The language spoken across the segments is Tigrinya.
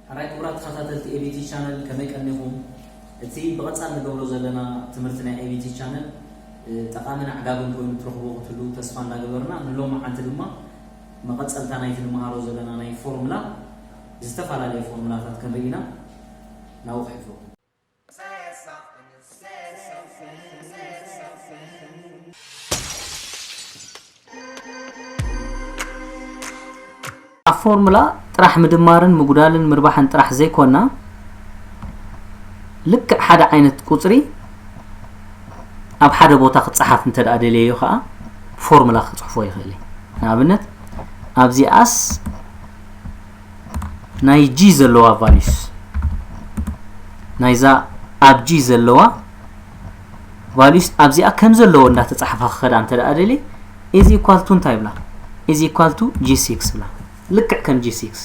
ሕራይ ክቡራት ተኸታተልቲ ኤቢቲ ቻነል፣ ከመይ ቀኒኹም? እቲ ብቐጻሊ ንገብሮ ዘለና ትምህርቲ ናይ ኤቢቲ ቻነል፣ እ፣ ጠቓምን ኣዕጋብን ኮይኑ ትረኽብዎ ክትህልዉ ተስፋ እንዳገበርና፣ ንሎምዓንቲ ድማ መቐጸልታ ናይቲ ንመሃሮ ዘለና ናይ ፎርሙላ፣ ዝተፈላለየ ፎርሙላታት ክንርኢ ኢና። ናብኡ ክሕልፈኩም። ኣብ ፎርሙላ ጥራሕ ምድማርን ምጉዳልን ምርባሕን ጥራሕ ዘይኮና፣ ልክዕ ሓደ ዓይነት ቁጽሪ ኣብ ሓደ ቦታ ክጸሓፍ እንተ ደኣ ደልየዮ ከኣ ፎርሙላ ክጽሕፎ ይኽእል እየ። ንኣብነት ኣብዚኣስ ናይ ጂ ዘለዋ ቫሉስ፣ ናይዛ ኣብ ጂ ዘለዋ ቫሉስ ኣብዚኣ ከም ዘለዎ እንዳተጻሕፋ ክኸዳ እንተ ደኣ ደልየ፣ ኢዝ ኢኳል ቱ እንታይ ብላ? ኢዝ ኢኳል ቱ ጂ ሲክስ ብላ። ልክዕ ከም ጂ ሲክስ፣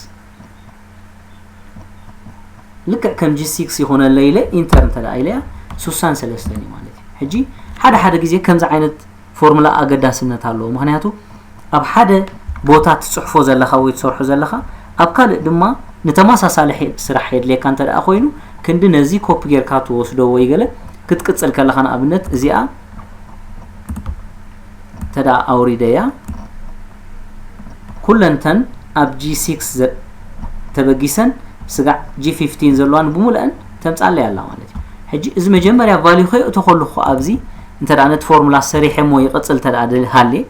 ልክዕ ከም ጂ ሲክስ ይኹነለይ ኢለ ኢንተር እንተ ደኣ ኢለያ፣ ስሳን ሰለስተን እዩ ማለት እዩ። ሕጂ ሓደ ሓደ ግዜ ከምዚ ዓይነት ፎርሙላ ኣገዳስነት ኣለዎ። ምኽንያቱ ኣብ ሓደ ቦታ ትጽሕፎ ዘለኻ ወይ ትሰርሖ ዘለኻ፣ ኣብ ካልእ ድማ ንተመሳሳሊ ሄ-፣ ስራሕ የድልየካ እንተ ደኣ ኮይኑ፣ ክንዲ ነዚ ኮፒ ጌርካ ትወስዶ ወይ ገለ ክትቅጽል ከለኻ፣ ንኣብነት እዚኣ እንተ ደኣ ኣውሪደያ፣ ኩለንተን ኣብ ጂ ሲክስ ዘ-፣ ተበጊሰን ስጋዕ ጂ ፊፍቲን ዘለዋን ብምሉአን ተምጻለይ ኣላ ማለት እዩ። ሕጂ እዚ መጀመርያ ቫልዩ ከየእቶ ከለኹ ኣብዚ እንተ ደኣ ነቲ ፎርሙላ ሰሪሐ እሞ ይቕጽል እንተ ደኣ ደል-፣ ሃልየ፣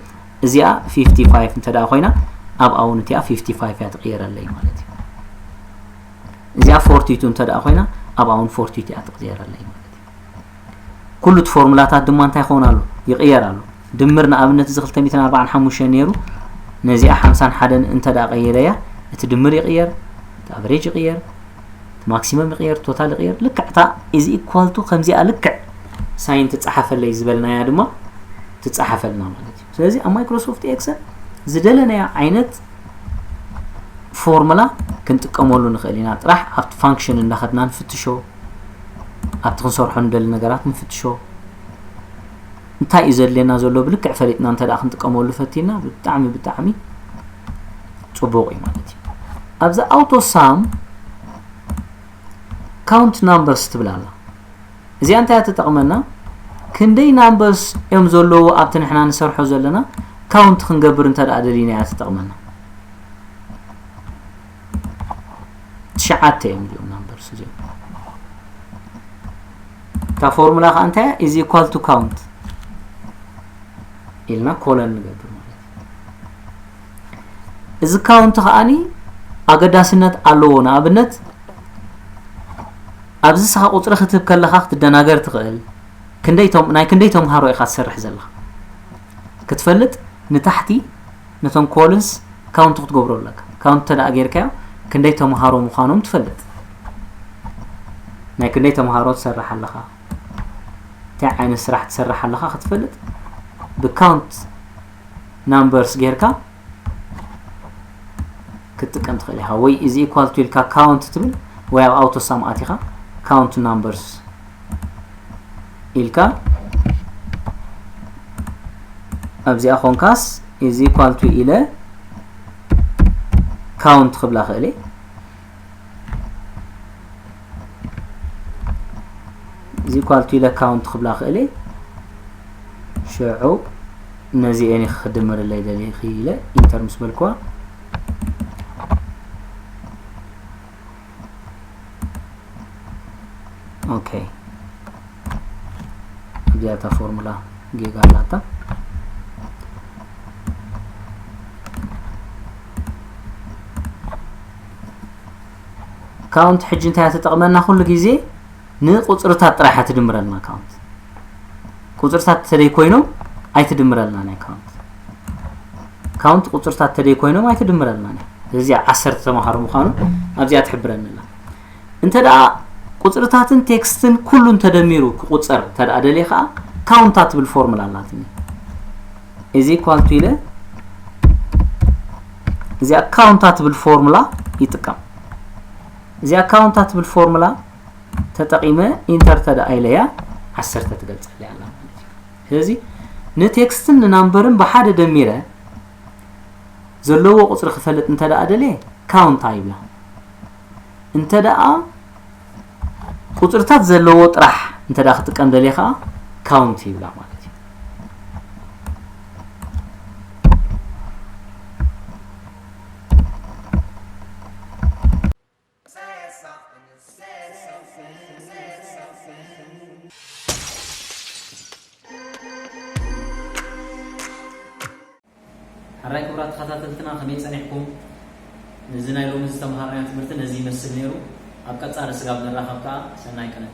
እዚኣ ፊፍቲ ፋይቭ እንተ ደኣ ኮይና፣ ኣብ ኣውን እቲኣ ፊፍቲ ፋይቭ እያ ትቕየረለይ ማለት እዩ። እዚኣ ፎርቲ ቱ እንተ ደኣ ኮይና፣ ኣብ ኣውን ፎርቲ ቱ እያ ትቕየረለይ ማለት እዩ። ኩሉ እቲ ፎርሙላታት ድማ እንታይ ይኸውን ኣሎ? ይቕየር ኣሎ። ድምር ንኣብነት እዚ ክልተ ሚእትን ኣርባዓን ሓሙሽተን ነይሩ፣ ነዚኣ ሓምሳን ሓደን እንተ ደኣ ቀይረያ፣ እቲ ድምር ይቕየር፣ እቲ ኣቨሬጅ ይቕየር፣ እቲ ማክሲመም ይቕየር፣ ቶታል ይቕየር። ልክዕ እታ ኢዝ ኢኳል ቱ ከምዚኣ ልክዕ ሳይን ትጸሓፈለይ ዝበልናያ ድማ ትጸሓፈልና ማለት እዩ። ስለዚ ኣብ ማይክሮሶፍት ኤክሰል ዝደለናዮ ዓይነት ፎርሙላ ክንጥቀመሉ ንኽእል ኢና። ጥራሕ ኣብቲ ፋንክሽን እንዳኸድና ንፍትሾ፣ ኣብቲ ክንሰርሖ ንደሊ ነገራት ንፍትሾ። እንታይ እዩ ዘድልየና ዘሎ ብልክዕ ፈሊጥና እንተ ደኣ ክንጥቀመሉ ፈቲና፣ ብጣዕሚ፣ ብጣዕሚ ጽቡቕ እዩ ማለት እዩ። ኣብዚ ኣውቶ ሳም ካውንት ናምበርስ ትብል ኣላ። እዚኣ እንታይ እያ ትጠቕመና? ክንደይ ናምበርስ እዮም ዘለዉ ኣብቲ ንሕና ንሰርሖ ዘለና ካውንት ክንገብር እንተ ደኣ ደሊና እያ ትጠቕመና። ትሽዓተ እዮም እዚኦም ናምበርስ እዚኦም። እታ ፎርሙላ ከኣ እንታይ እያ? ኢዝ ኢኳል ቱ ካውንት ኢልና ኮለን ንገብር ማለት እዩ። እዚ ካውንት ከኣኒ ኣገዳስነት ኣለዎ። ንኣብነት ኣብዚ ንስኻ ቁጽሪ ክትህብ ከለኻ ክትደናገር ትኽእል። ክንደይ ቶም-፣ ናይ ክንደይ ተምሃሮ ኢኻ ትሰርሕ ዘለኻ ክትፈልጥ ንታሕቲ ነቶም ኮልንስ ካውንት ክትገብሮ ኣለካ። ካውንት እንተ ደኣ ጌርካዮ ክንደይ ተምሃሮ ምዃኖም ትፈልጥ። ናይ ክንደይ ተምሃሮ ትሰርሕ ኣለኻ፣ እንታይ ዓይነት ስራሕ ትሰርሕ ኣለኻ ክትፈልጥ ብካውንት ናምበርስ ጌርካ ክትጥቀም ትኽእል ኢኻ። ወይ ኢዝ ኢኳል ቱ ኢልካ ካውንት ትብል፣ ወይ ኣብ ኣውቶ ሳም ኣቲኻ ካውንት ናምበርስ ኢልካ ኣብዚኣ ኮንካስ ኢዝ ኢኳል ቱ ኢለ ካውንት ክብላ ክእል እየ። ኢዝ ኢኳል ቱ ኢለ ካውንት ክብላ ክእል እየ። ሽዑ ነዚኤን ክድምርለይ ደሊኺ ኢለ ኢንተር ምስ በልክዋ፣ ኦኬ። እዚኣ እታ ፎርሙላ ጌጋ ኣላታ። ካውንት ሕጂ እንታይ እያ ትጠቕመና? ኩሉ ግዜ ንቁጽርታት ጥራሕ እያ ትድምረልና ካውንት። ቁጽርታት ተደይ ኮይኖም ኣይትድምረልናን እያ ካውንት። ካውንት ቁጽርታት ተደይ ኮይኖም ኣይትድምረልናን እያ። ስለዚ ዓሰርተ ተምሃሮ ምዃኑ ኣብዚኣ ትሕብረኒ ኣላ። እንተ ደኣ ቁጽርታትን ቴክስትን ኩሉን ተደሚሩ ክቁጸር እንተ ደኣ ደልየ ከኣ ካውንታ ትብል ፎርሙላ ኣላትኒ። ኢዝ ኢኳል ቱ ኢለ እዚኣ ካውንታ ትብል ፎርሙላ ይጥቀም። እዚኣ ካውንታ ትብል ፎርሙላ ተጠቒመ ኢንተር እንተ ደኣ ኢለያ፣ ዓሰርተ ትገልጸለይ ኣላ ማለት እዩ። ስለዚ ንቴክስትን ንናምበርን ብሓደ ደሚረ ዘለዎ ቁፅሪ ክፈልጥ እንተ ደኣ ደልየ ካውንታ ይብላ። እንተ ደኣ ቁፅርታት ዘለዎ ጥራሕ እንተ ደኣ ክጥቀም ደልየ ከዓ ካውንት ይብላ ማለት እዩ። ሕራይ ክቡራት ተኸታተልትና ከመይ ጸኒሕኩም? ነዚ ናይ ሎሚ ዝተምሃርናዮ ትምህርቲ ነዚ ይመስል ነይሩ። ኣብ ቀጻሊ ስጋብ ንራኸብ ከኣ ሰናይ ቅነ።